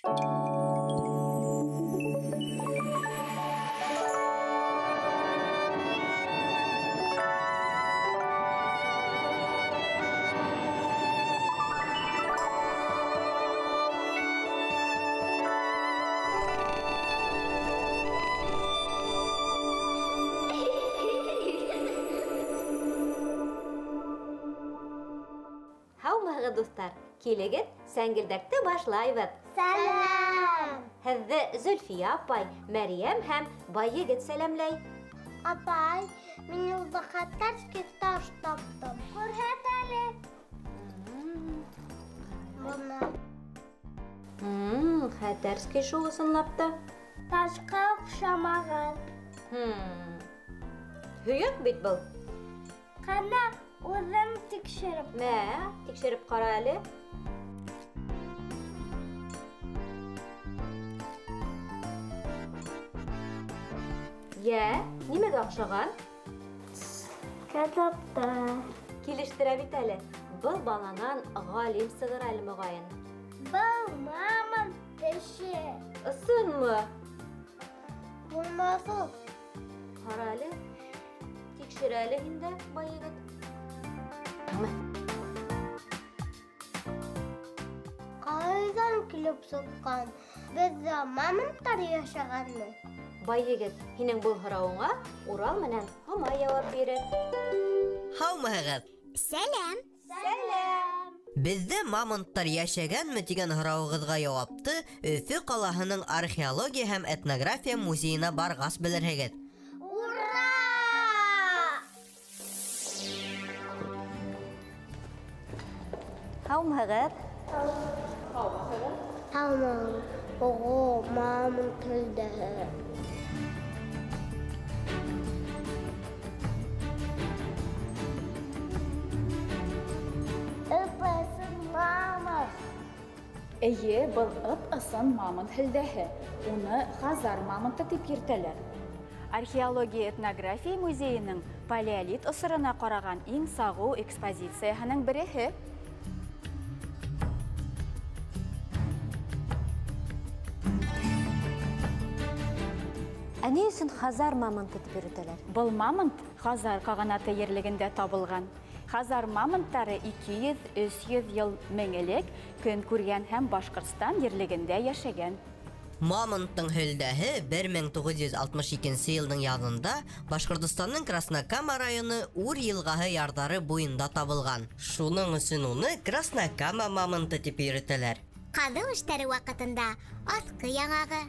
Һаумыһығыҙ, дуҫтар! Килегеҙ, сәңгелдәкте башлайбыҙ. Сәләм! Һеҙҙе Зөлфиә апай, Мәрйәм һәм Байегет сәләмләй. Апай, мин юлда хәтәрский таш таптым. Күрһәт әле. Бына. Хәтәрский шул ысынлап та. Ташҡа оҡшамаған. Һөйәк бит был. Ҡана, үҙем тикшереп. Мә, тикшереп ҡара әле. Йә, нимәгә оҡшаған? Китапта. Килештерә бит әле. Был баланан ғалим сығыр әле, моғайын. Был мамонт теше. Ысынмы? Булмаҫ ул. Ҡара әле. Тикшер әле һин дә, бай егет. Ҡайҙан килеп сыҡҡан? Беҙҙә мамонттар йәшәгәнме? Бай егет, һинең был һорауыңа Урал менән Һомай яуап бирер. Һаумыһығыҙ? Сәләм. Сәләм. Беҙҙә мамонттар йәшәгәнме тигән һорауығыҙға яуапты Өфө ҡалаһының археология һәм этнография музейына барғас белерһегеҙ. Ура! Һаумыһығыҙ? Һаумыһығыҙ. Ого, мамонт һөлдәһе. Ып-ысын мамонт. Эйе, был ып-ысын мамонт һөлдәһе. Уны Хазар мамонты тип йөртәләр. Археология этнография музейының палеолит осорона ҡараған иң сағыу экспозицияһының береһе. Ә ни өсөн Хазар мамонты тип йөрөтәләр? Был мамонт Хазар ҡағанаты ерлегендә табылған. Хазар мамонттары 200-300 йыл мең элек көн күргән һәм Башҡортостан ерлегендә йәшәгән. Мамонттың һөлдәһе 1962 йылдың яҙында Башҡортостандың Краснокама районы Ур йылғаһы ярҙары буйында табылған. Шуның өсөн уны Краснокама мамонты тип йөрөтәләр. Ҡаҙыу эштәре ваҡытында аҫҡы яңағы,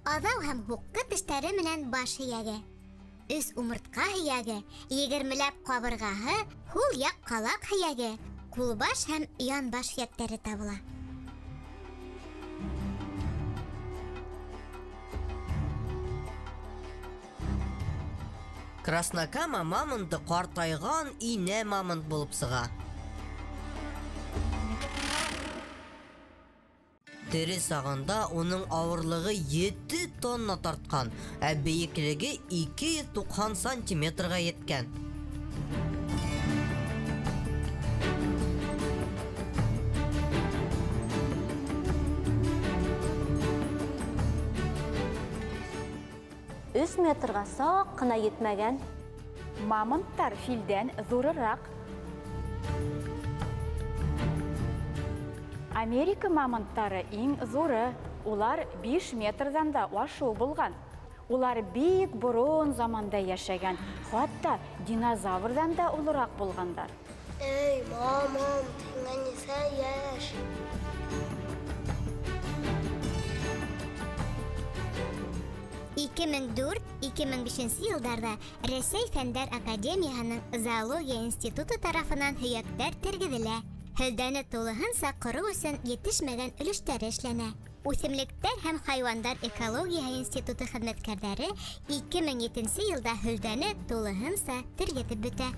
аҙау һәм һуҡҡы тештәре менән баш һөйәге, өс умыртҡа һөйәге, егермеләп ҡабырғаһы, һул яҡ ҡалаҡ һөйәге, ҡулбаш һәм янбаш һөйәктәре табыла. Краснокама мамонты ҡартайған инә мамонт булып сыға. Тере сағында уның ауырлығы 7 тонна тартҡан, ә бейеклеге 290 сантиметрға еткән. Өс метрға саҡ ҡына етмәгән. Мамонттар филдән ҙурыраҡ. Америка мамонттары иң ҙуры. Улар 5 метрҙан да ашыу булған. Улар бик борон заманда йәшәгән, хатта динозаврҙан да олораҡ булғандар. Эй, мамонт, һиңә нисә йәш? Ике мең дүрт, ике мең бишенсе йылдарҙа Рәсәй Фәндәр Академияһының Зоология институты тарафынан һөйәктәр тергеҙелә. Һөлдәне тулыһынса ҡороу өсөн етешмәгән өлөштәре эшләнә. Үҫемлектәр һәм хайуандар экологияһы институты хеҙмәткәрҙәре 2007 йылда һөлдәне тулыһынса тергеҙеп бөтә.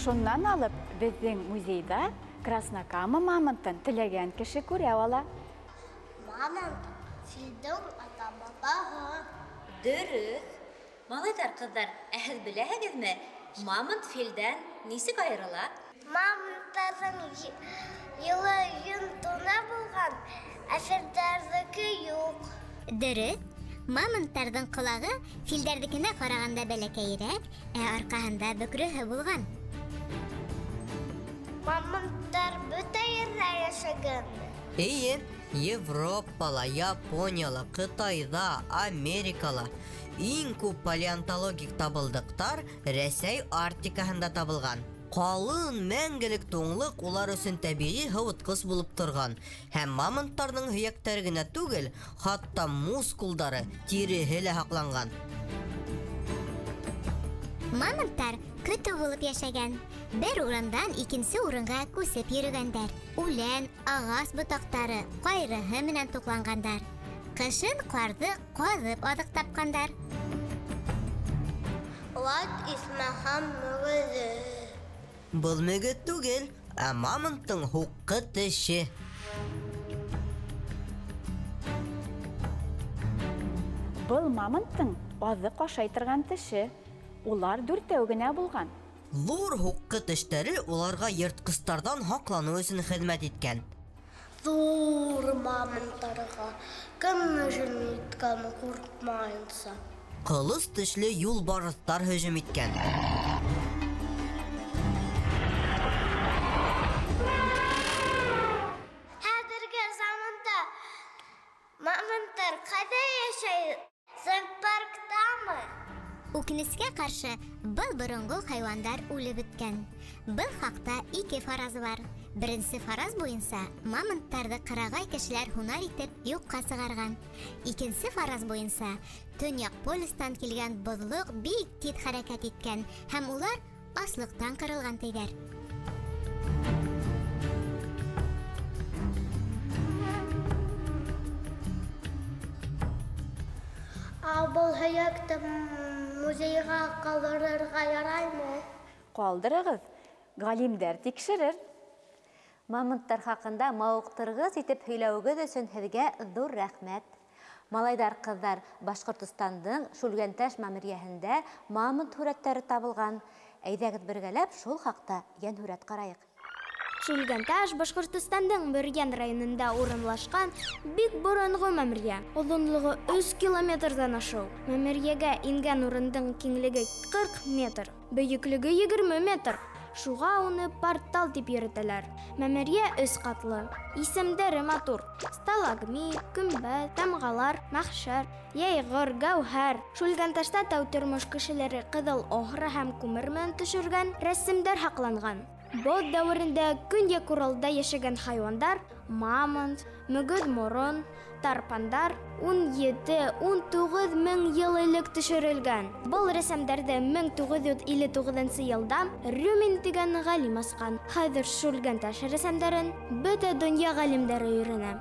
Шуннан алып, беҙҙең музейҙа Краснокама мамонтын теләгән кеше күрә ала. Мамонт филдең ата-бабаһы. Дөрөҫ. Малайҙар, ҡыҙҙар, ә һеҙ беләһегеҙме, мамонт филдән нисек айырыла? Мамонттарҙың йылы йон туны булған, ә филдәрҙеке юҡ. Дөрөҫ, мамонттарҙың ҡолағы филдәрҙекенә ҡарағанда бәләкәйерәк, ә арҡаһында бөкрөһө булған. Мамонттар бөтә ерҙә йәшәгәнме? Эйе, Европала, Японияла, Ҡытайҙа, Америкала иң күп палеонтологик табылдыҡтар Рәсәй Арктикаһында табылған. Ҡалын мәңгелек туңлыҡ улар өсөн тәбиғи һыуытҡыс булып торған һәм мамонттарҙың һөйәктәре генә түгел, хатта мускулдары, тиреһе лә һаҡланған. Мамонттар көтөү булып йәшәгән. Бер урындан икенсе урынға күсеп йөрөгәндәр. Үлән, ағас ботаҡтары, ҡайрыһы менән туҡланғандар. Ҡышын ҡарҙы ҡаҙып аҙыҡ тапҡандар. Ват исмаһам мөгөҙө. Был мөгөҙ түгел, ә мамонттың һуҡҡы теше. Был мамонттың аҙыҡ ашай торған теше. Улар дүртәү генә булған. Ҙур һуҡҡы тештәре уларға йыртҡыстарҙан һаҡланыу өсөн хеҙмәт иткән. Ҙур мамонттарға кем һөжүм иткән ҡурҡмайынса? Ҡылыс тешле юлбарыҫтар һөжүм иткән. Хәҙерге заманда мамонттар ҡайҙа йәшәй? Зоопарктамы? Үкенескә ҡаршы, был боронғо хайуандар үлеп бөткән. Был хаҡта ике фараз бар. Беренсе фараз буйынса, мамонттарҙы ҡырағай кешеләр һунар итеп юҡҡа сығарған. Икенсе фараз буйынса, төньяҡ полюстан килгән боҙлоҡ бик тиҙ хәрәкәт иткән һәм улар аслыҡтан ҡырылған тиҙәр. Ә был һөйәкте музейға ҡалдырырға яраймы? Ҡалдырығыҙ, ғалимдәр тикшерер. Мамонттар хаҡында мауыҡтырғыс итеп һөйләүегеҙ өсөн һеҙгә ҙур рәхмәт. Малайҙар, ҡыҙҙар, Башҡортостандың Шүлгәнташ мәмерйәһендә мамонт һүрәттәре табылған. Әйҙәгеҙ бергәләп шул хаҡта йәнһүрәт ҡарайыҡ. Шүлгәнташ Башҡортостандың Бөрйән районында урынлашҡан бик боронғо мәмерйә. Оҙонлоғо 3 километрҙан ашыу. Мәмерйәгә ингән урындың киңлеге 40 метр, бейеклеге 20 метр. Шуға уны портал тип йөрөтәләр. Мәмерйә 3 ҡатлы. Исемдәре матур: сталагмит, көмбәҙ, тамғалар, мәхшәр, йәйғор, гәүһәр. Шүлгәнташта тәү тормош кешеләре ҡыҙыл охра һәм күмер менән төшөргән рәсемдәр һаҡланған. Боҙ дәүерендә Көньяҡ Уралда йәшәгән хайуандар мамонт, мөгөҙ морон, тарпандар 17-19 мең йыл элек төшөрөлгән. Был рәсемдәрҙе 1959 йылда Рюмин тигән ғалим асҡан. Хәҙер Шүлгәнташ рәсемдәрен бөтә донъя ғалимдәре өйрәнә.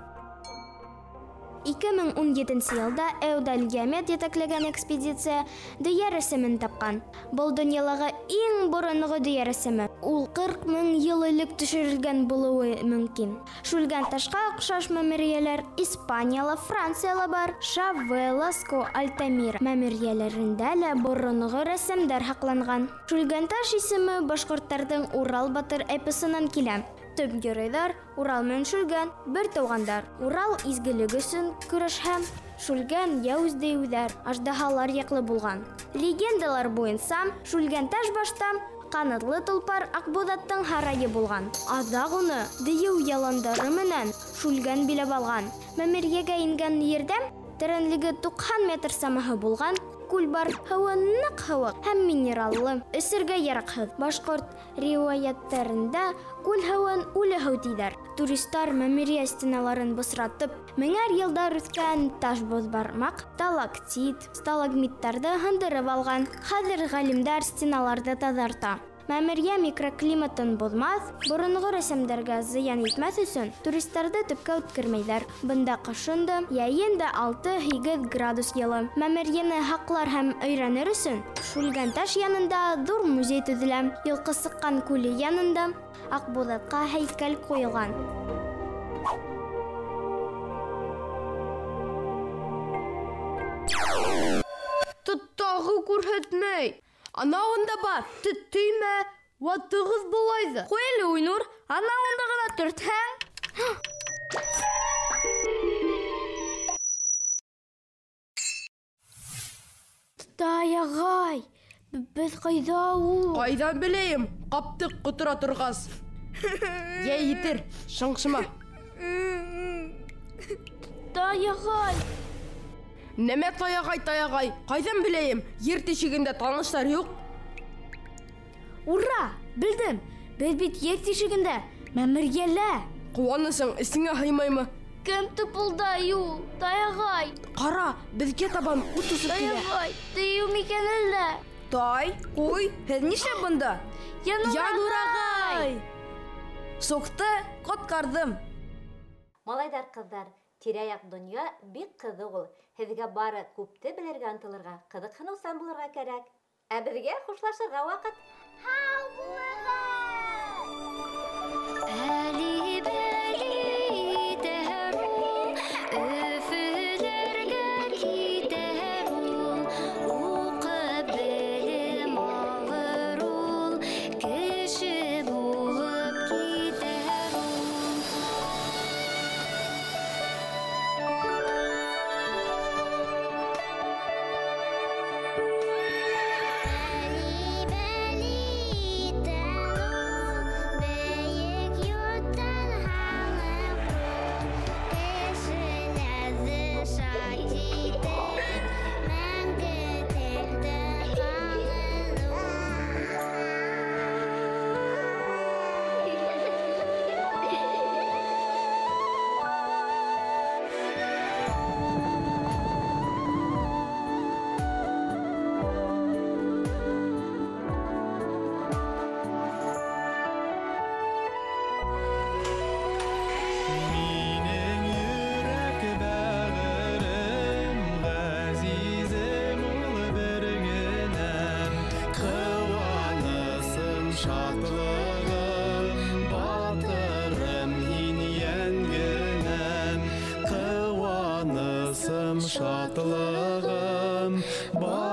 2017 йылда Эудаль Геомет етәкләгән экспедиция дөйә рәсемен тапҡан. Был донъялағы иң боронғо дөйә рәсеме. Ул 40 мең йыл элек төшөрөлгән булыуы мөмкин. Шүлгәнташҡа оҡшаш мәмерйәләр Испанияла, Францияла бар. Шаве, Ласко, Альтамира мәмерйәләрендә лә боронғо рәсемдәр һаҡланған. Шүлгәнташ исеме башҡорттарҙың Урал батыр эпосынан килә. Төп геройҙар Урал менән Шүлгән бер туғандар. Урал изгелек өсөн көрәшһә, Шүлгән яуыз дейеүҙәр, аждаһалар яҡлы булған. Легендалар буйынса, Шүлгәнташ башта ҡанатлы толпар Аҡбуҙаттың һарайы булған. Аҙаҡ уны дейеү яландары менән Шүлгән биләп алған. Мәмерйәгә ингән ерҙә тәрәнлеге 90 метр самаһы булған күл бар, һыуы ныҡ һыуыҡ һәм минераллы, эсергә яраҡһыҙ. Башҡорт риүәйәттәрендә күл һыуын үле һыу тиҙәр. Туристар мәмерйә стеналарын бысратып, меңәр йылдар үҫкән таш боҙбармаҡ, сталактит, сталагмиттарҙы һындырып алған. Хәҙер ғалимдар стеналарҙы таҙарта. Мәмерйә микроклиматын боҙмаҫ, боронғо рәсемдәргә зыян итмәҫ өсөн туристарҙы төпкә үткәрмәйҙәр. Бында ҡышын да, йәйен дә 6-8 градус йылы. Мәмерйәне һаҡлар һәм өйрәнер өсөн Шүлгәнташ янында ҙур музей төҙөлә. Йылҡы сыҡҡан күле янында Аҡбуҙатҡа һәйкәл ҡуйылған. Тағы күрһәтмәй. Анауында бар, төймә, ватығыҙ былайҙы. Ҡуй әле, Уйнур, анауында ғына төртһәң. Тай ағай, беҙ ҡайҙа ул? Ҡайҙан беләйем, ҡаптыҡ ҡотора торғас. Йә етер, шыңшыма. Тай ағай. Нәмә тай ағай, тай ағай? Ҡайҙан беләйем, ер тишегендә таныштар юҡ. Ура, белдем. Беҙ бит ер тишегендә, мәмерйәлә. Ҡыуанысың эсеңә һыймаймы? Кем тыпылдай ул, тай ағай? Ҡара, беҙгә табан ут осоп килә. Тай ағай, тейеү микән әллә? Тай, ҡуй, һеҙ нишләп бында? Янур ағай! Суҡты, ҡотҡарҙым. Малайҙар, ҡыҙҙар, тирә-яҡ донъя бик ҡыҙыҡ ул. Һеҙгә бары күпте белергә ынтылырға, ҡыҙыҡһыныусан булырға кәрәк. Ә беҙгә хушлашырға ваҡыт. Һау булығыҙ! Шатлығым, батырым.